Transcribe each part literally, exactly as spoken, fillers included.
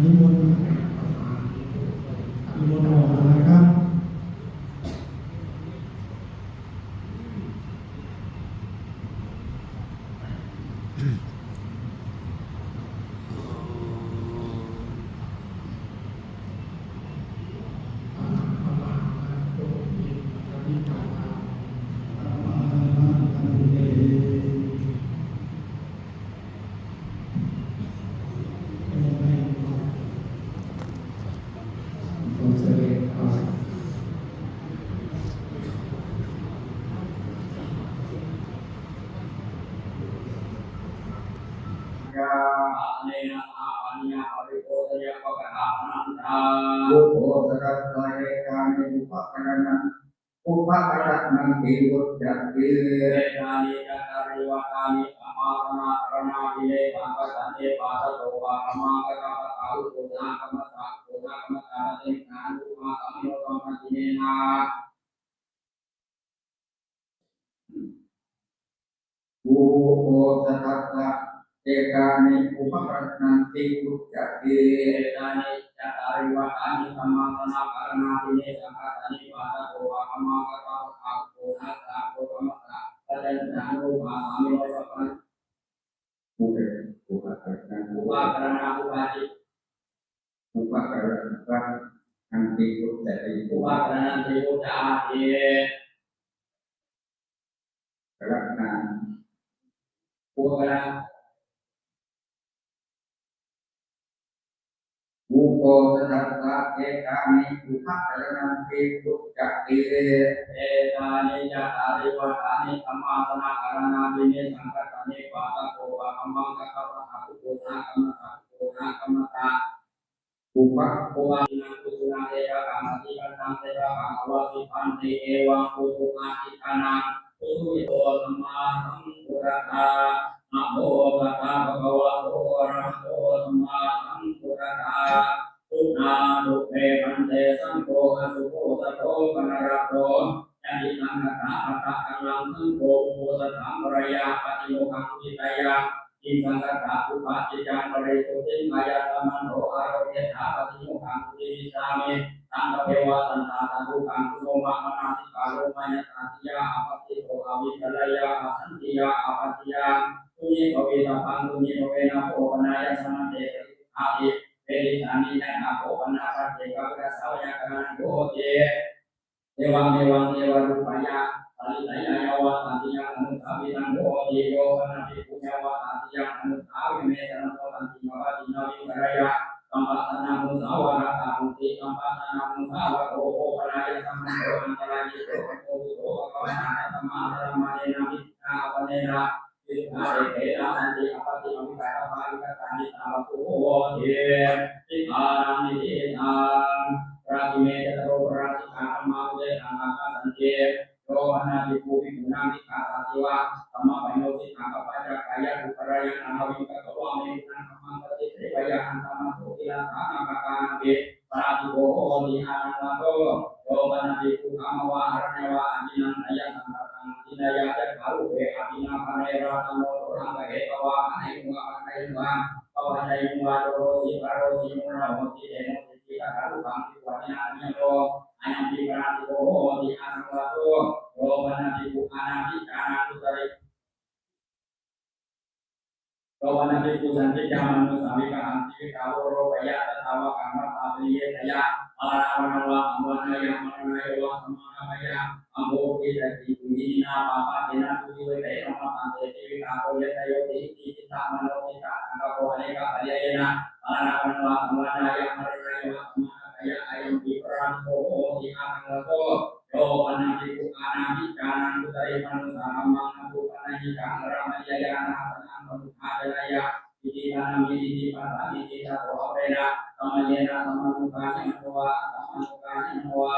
นิมนต์นิมนต์ออกมานะครับ Bāsanena saha pānīyaparibhojaneyya pakataṃ bhaṇantā. Uposathassa ekāni upakaraṇa-, upakarananti vuccati. Etāni cattāri vataṃ samāsanakaraṇābhine saṅghaṭṭhane pādato pāgamaṃ katvāna uposathaggahaṃ, uposathaggahaṃ tathāgataṃ sāmikaṃ anupubbaso saha pānīyena. Uposathassa ekāni upakarananti vuccati. Etāni cattāri vataṃ samāsanakaraṇābhine saṅghaṭṭhane pādato pāgamaṃ katvāna uposathaggahaṃ, uposathaggahaṃ tathāgataṃ sāmikaṃ anupubbaso saha pānīyena. Upa-, upakarananti. Upakarananti. Upakarananti vuccati. Upakarananti vuccati. Karaṇa. Upakarananti. Uposathassa ekāni upakarananti vuccati. Etāni cattāri vataṃ samāsanakaraṇābhine saṅghaṭṭhane pādato pāgamaṃ katvāna uposathaggahaṃ, uposathaggahaṃ tathāgataṃ sāmikaṃ anupubbaso saha pānīyena. Upa-, upa-, Uttamaṃ seṭṭhakaṃ samettakaṃ samettakaṃ avassi bhante evaṃ kutu ācikkhanaṃ. Utu ito sammāsambuddho namo tassa bhagavato arahato sammāsambuddhassa. Suṇātu me bhante saṅgho āsuko sato paṇṇaraso. Yadi saṅghassa pattakallaṃ saṅgho uposathaggahaṃ paṭimokkhāmi uditayya. Kiṃ saṅghassa pubbakiccaṃ parisuddhiṃ ayattamanto āropekkhā paṭimokkhāmi udisāmi. Taṃ sabbe vadantaṃ sādhukaṃ suṇoma manasikaroma. Yatthā tiyā āpatti so āvitareyya, asantiyā āpattiyā tumhi bhavisabbaṃ tumhivāvena kho panāyasmante parisuddhāti vedissāmi. Yattha kho panā paccekavippassā veyyākaraṇañca hoti. Evamevaṃ evarūpāya paritiyāya vātantiyaṃ anusāvitaṃ hoti. Yo pana bhikkhu yā vātantiyaṃ anusāvime saraṇamottanti, appaṭinavīkareyya, sampassanāmusāvādattā hoti. Sampassanāmusāvādo kho panāyasmanto antarāyiko, kho buddho bhagavatā dhammassavanamānena bhikkhunā āpanena visuddhā etena santi appaṭinavīkatabbā vigatā niṭṭhāvāso hoti. Niṭṭhānanti ṭhitaṃ. Parāsi me cattāro pārājikā dhammā uddesaṃ ākaṅkhanti. Yo pana bhikkhu bhikkhūnaṃ jigghāsāseva dhammapañño cittaṃ appaccakkāya dhūparayaṃ āhaviṃ katvā me gutaṃ dhammaṃ paṭisebbheyya, antamassosi laddhā na katānapi pārājiko hoti āsaṃvāso. Yo pana bhikkhu gāmā vā araññā vā ācikkhanteyya saṅghassaṃ ācikkhanteyya, yathārūpe ācikkhane rājāno soḷaṃ gahetvā āgaheyyuṃ vā pātayuṃ vā pāpācayuṃ vā, corosi pārosi mūḷhosi teṇhosi, tathārūpaṃ bhikkhu ācikkhanneyya. Ayampi pārājiko hoti āsaṃvāso. Yo pana bhikkhu anabhikkānaṃ puttarī Yo pana bhikkhu santicca mānusā vigahāti jīvitā voropeyya, tathāvakaṃ vattāpi niyyedeyya, maraṇā vanaṃ vā kaṃ vā nāya maraṇāya vā samādapeyya, ambho purisa kiñci guhīnā pāpakena dūridetha matandī jīvitā. So yassa yoti hiti cittamano cittasaṅkappo anekapariyāyena maraṇā vanaṃ vā kaṃ vā nāya maraṇāya vā samādapeyya, ayampi pārājiko hoti āsaṃvāso. Yo pana bhikkhu anabhikkānaṃ puttarī mānusā kammaṃ anupaṇṇayika āraṃ pariyāya anahasanaṃ paṇḍuṭṭhācarayi, iti bhaṇāmī, iti passāmīti, tato aparena samayena sammānokāyamano vā asammānokāyamano vā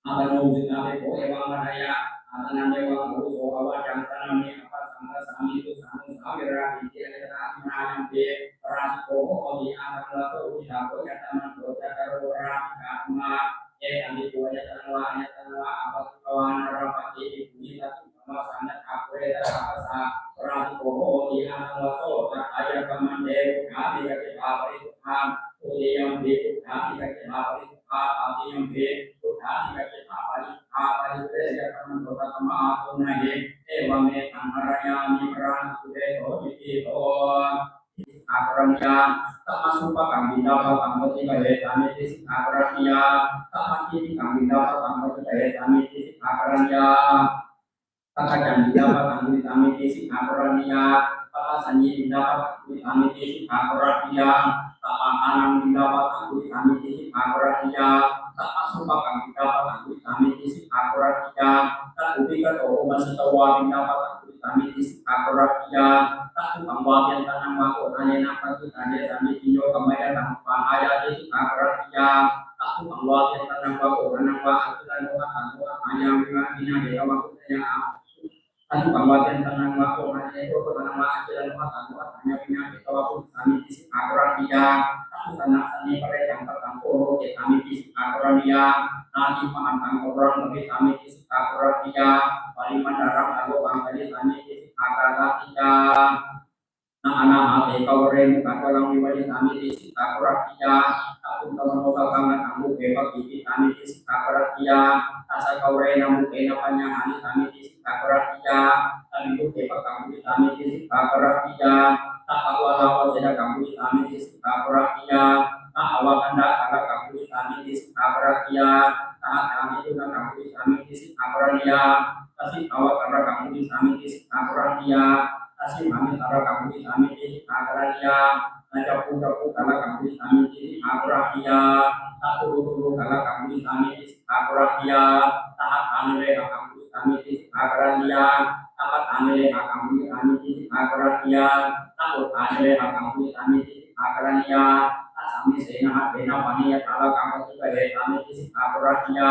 appanno vusitaṃ bhikkhu evaṃ vadeyya: Āsanaṃ evaṃ āvuso āvajjaṃ jānāmi, appasaṃkassāmi, tussaṃ nussā virāgīti. Ayatthā imanā. Ayampi pārājiko hoti āsaṃvāso. Uddiṭṭhā kho ayattamanto cattāro pārājikā dhammā: Esaṃ bhikkhu ayattanā vā āyatannā vā āpattitvāna labhati bhikkhūhi saddhiṃ saṃvassaṃ, yattha kho re tathā tassa pārājiko hoti āsaṃvāso. Tathāyattamante vuccāmi kaccittha parisuddhā Parisuddhā parisuddhā parisuddhetthayattamantho tasmā ātunnāhi. Evametaṃ dhārayāmi. Parāsūte sotthi ṭhito. Sikkhāparattāni. Samasūpakaṃ piṇḍapātaṃ paṭiggahethamiti sikkhāparattāni. Samatiṭṭhikaṃ piṇḍapātaṃ paṭiggahethamiti sikkhāparattāni. Sakkaccaṃ piṇḍapātaṃ bhuñjithamiti sikkhāparattāni. Pattasaññī piṇḍapātaṃ bhuñjithamiti sikkhāparattāni. Sabbaṭṭhānaṃ piṇḍapātaṃ bhuñjithamiti sikkhāparattāni. Samasūpakaṃ piṇḍapātaṃ bhuñjithamiti sikkhāparattāni. Tathūpikato oṃ māsitvā piṇḍapātaṃ bhuñjithamiti sikkhāparattāni. Tathūpaṃ vā byāntanam vā oḷārena paṭiṭṭhānesāmīti, yo kammāya taṃ uppādāyāti sikkhāparattāni. Tathūpaṃ vā byāntanam vā oḷārena vā agilāno hatthāno hatthāya vimānena petvā bhuñjeyya. Tathūpaṃ vā byāntanam vā oḷārena vā agilāno hatthāno hatthāya vimānena petvā bhuñjissāmīti sikkhāparattāni. Tathūpasannasāne paresaṃ pattaṃ pokkhipesāmīti sikkhāparattāni. Nātimahantaṃ ghāraṃ bhāsissāmīti sikkhāparattāni. Parimaṇḍaraṃ ālokaṃ darissāmīti sikkhāparattāni. Na anāhate gābhare mukhadvāraṃ vivarissāmīti sikkhāparattāni. Tathūpasamaṇo saggaṃ nattham pubbe paṭiṭṭhissāmīti sikkhāparattāni. Tassa gābharena mukkhena pañcehānissāmīti sikkhāparattāni. Tavidduṭṭhepākāraṃ bhuñjissāmīti sikkhāparattāni. Tappavārāvacedakaṃ bhuñjissāmīti sikkhāparattāni. Taavakanthakārakaṃ bhuñjissāmīti sikkhāparattāni. Tahatthavidhuṇṇakaṃ bhuñjissāmīti sikkhāparattāni. Tassitthavakārakaṃ bhuñjissāmīti sikkhāparattāni. Tassibhāmisārakaṃ bhuñjissāmīti sikkhāparattāni. Naccabbucabbukārakaṃ bhuñjissāmīti sikkhāparattāni. Tassurusurukārakaṃ bhuñjissāmīti sikkhāparattāni. Tahatthānilehakaṃ bhuñjissāmīti sikkhāparattāni. Tapatthānilehakaṃ bhuñjissāmīti sikkhāparattāni. Tapoṭṭhānilehakaṃ bhuñjissāmīti sikkhāparattāni. Tassāmi senāhattena pānīyathālakaṃ paṭiggahethamīti sikkhāparattāni.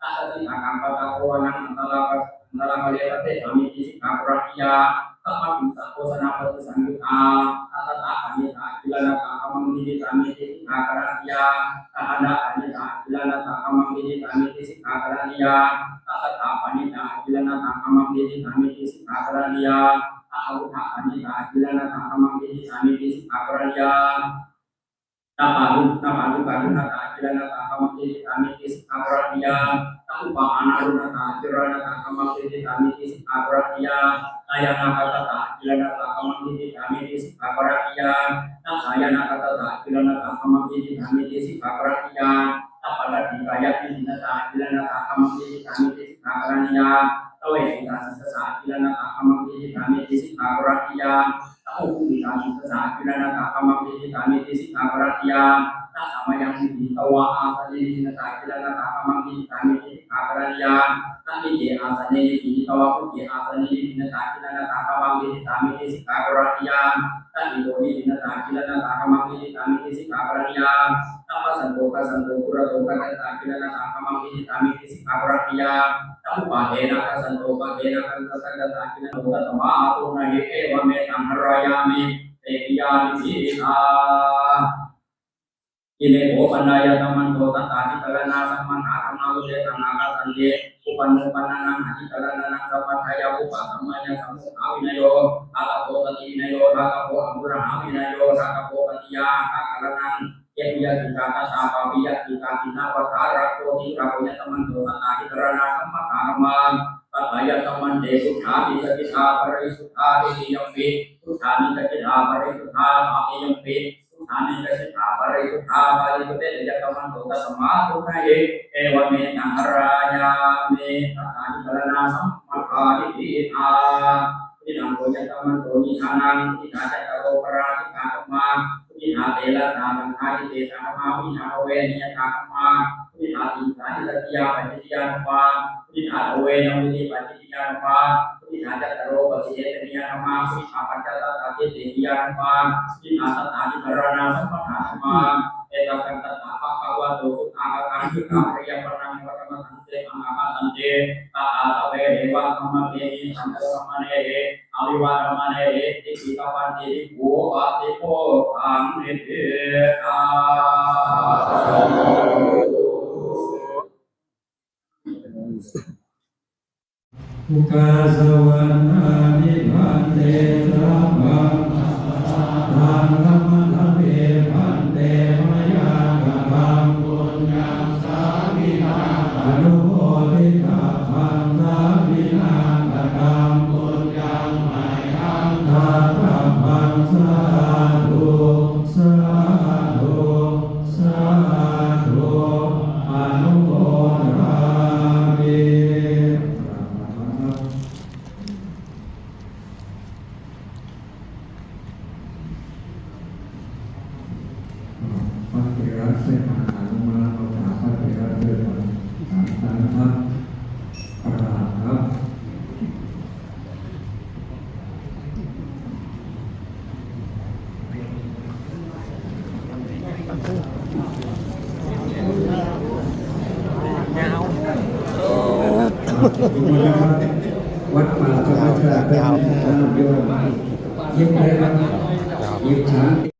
Tassa sīsāgaṃ pattadhāvanam antarāga antarāgale sattessāmīti sikkhāparattāni. Sabbadhissaṃ bhojanappaṭisaṃyuttā sattappāṇidhā gilānasaṅghamam diṭṭhissāmīti sikkhāparattāni. Sahaṇḍapāṇidhā gilānasaṅghamam diṭṭhissāmīti sikkhāparattāni. Sasattappāṇidhā gilānasaṅghamam diṭṭhissāmīti sikkhāparattāni. Sahāvuṭṭhapāṇidhā gilānasaṅghamam diṭṭhissāmīti sikkhāparattāni. Napādu napādukaruṇhatha gilānasaṅghamam diṭṭhissāmīti sikkhāparattāni. Naupahānaruṇhatha gilānasaṅghamam diṭṭhissāmīti sikkhāparattāni. Sayānāgātatha gilānasaṅghamam diṭṭhissāmīti sikkhāparattāni. Nasayānāgātatha gilānasaṅghamam diṭṭhissāmīti sikkhāparattāni. Nappattidānadiṭṭhihatha gilānasaṅghamam diṭṭhissāmīti sikkhāparattāni. Navekkhitasīsatha gilānasaṅghamam diṭṭhissāmīti sikkhāparattāni. Nakumbhitasīsatha gilānasaṅghamam diṭṭhissāmīti sikkhāparattāni. Nasamayaṃ diṭṭhitvā āsane nisinnatāgilānasaṅghamam diṭṭhissāmīti sikkhāparattāni. Nanicce āsane nisinnitvā ucce āsane nisinnatāgilānasaṅghamam diṭṭhissāmīti sikkhāparattāni. Natīro nisinnatāgilānasaṅghamam diṭṭhissāmīti sikkhāparattāni. Napassato kassanto dūrato gacchantāgilānasaṅghamam diṭṭhissāmīti sikkhāparattāni. Naupādena kassanto pāpena gacchantāgilānasaṅghamam diṭṭhissāmīti sikkhāparattāni. Tasmā ātunnāhi. Evametaṃ dhārayāmi. Tetiyāni sikkhitāni. Ime kho pañcāyatnamanto sattādhikaraṇasammatādhammavipassanaṃ ākassati. Uppannupannānaṃ adhikaraṇānaṃ sammadāya upasamayasammuttavinayo dhātabbo, sativinayo dhātabbo, anuggahāvinayo dhātabbo, pattiyādhikaraṇaṃ. Yebhuyyasittā tathāpapiyasittā khiṇṇāpadharā kho tiṇṇabbāyatnamanto sattādhikaraṇasammatādhammavipassanaṃ ākassati. Pañcāyatnamante puthāni satthiṭṭhā parisuddhā, dutiyampi puthāni satthiṭṭhā parisuddhā, tatiyampi puthāni satthiṭṭhā parisuddhā, parisuddhetthayatnamanto tasmā ātunnāhi. Evametaṃ dhārayāmi. Sattādhikaraṇasammatāditthitā. Purimaṃ kho yatnamanto niṭṭhānaṃ, purimaṃ cattāro pārājikā dhammā, purimaṃ tesaṃ saṅghādisesā dhammā, purimaṃ dve niyatā dhammā, purimaṃ tiṃsāni sattiyā pacchitiyā dhammā, purimaṃ dve namucī pacchitiyā dhammā, purimaṃ cattāro paṭiyetanīyā dhammā, purimaṃ pañcasatāditthiyā dhammā, purimaṃ sattādhikaraṇasammatā dhammā. Ettāvatā ca bhagavato suttakāṇaṃ bhāgiyappaṭivedhaṃ paṭamajjhaṅ devamaṅgalaṃ. Tathā devānaṃ paṭivedhaṃ paṭamajjhaṅ devamaṅgalaṃ. Avivādanamaṇi diṭṭhitabbanti bhikkhū paṭibhoджhaṃ niṭṭhitaṃ. Ukāsa vandāmi bhante sabbaṃ aparādhaṃ khamatha me bhante mayā kataṃ puññaṃ sāminā Anumoditabbaṃ sāminā kataṃ puññaṃ mayhaṃ dātabbaṃ. Sādhu, sādhu, sādhu, anumodāmi. พระเถระช่วยกันอนุโมทนา พระเถระช่วยกันสามครั้งครับ กราบครับ วัดป่าธรรมชาติ เยอะแยะ หยิบฉัน